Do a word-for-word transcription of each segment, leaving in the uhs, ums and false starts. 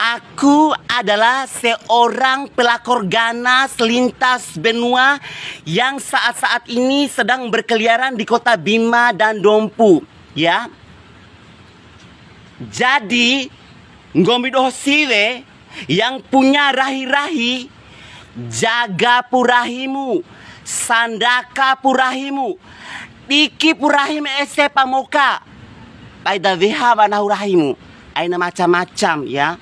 Aku adalah seorang pelakor ganas lintas benua yang saat-saat ini sedang berkeliaran di kota Bima dan Dompu, ya. Jadi, nggomi doho siwe yang punya rahi-rahi, jaga pu rahimu, sandaka pu rahimu, diki pu rahimu ese pamoka. Pai da weha ba nahu rahimu, aina macam-macam, ya.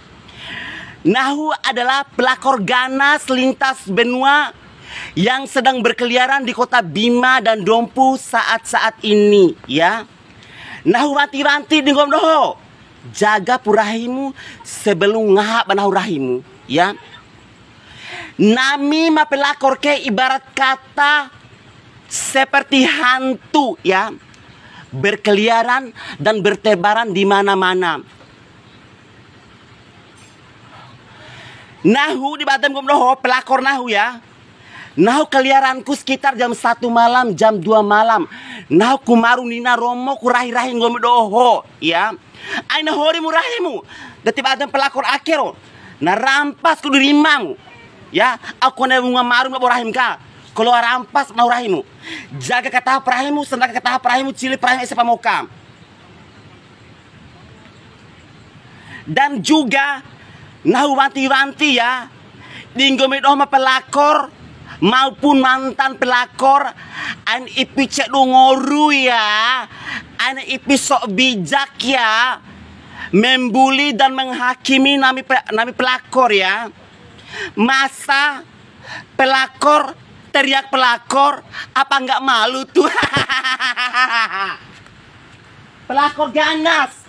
Nahu adalah pelakor ganas lintas benua yang sedang berkeliaran di kota Bima dan Dompu saat-saat ini, ya. Nahu wanti-wanti di nggomi doho, jaga pu rahimu sebelum ngaha ba nahu rahimu, ya. Nami ma pelakor ke ibarat kata seperti hantu, ya, berkeliaran dan bertebaran di mana-mana. Nahu di bade nggomi doho, pelakor nahu, ya. Nahu keliaranku sekitar jam satu malam, jam dua malam. Nahu ku maru nina romo ku rahi-rahi nggomi doho, ya. Aina hori mu rahimu. Dati ba ade pelakor ake ro. Na rampas ku di rimamu. Ya, au kone wunga maru labo rahim ka. Kaloa rampas nahu rahimu. Jaga kataho pu rahimu, sandaka kataho pu rahimu, cili pu rahimu ese pamoka. Dan juga nahu wanti-wanti ya, di nggomi doho ma pelakor maupun mantan pelakor, ain ipi cedo ngoru ya, ain ipi sok bijak ya, membuli dan menghakimi nami pe-, nami pelakor ya. Masa pelakor teriak pelakor, apa nggak malu tuh? Pelakor ganas.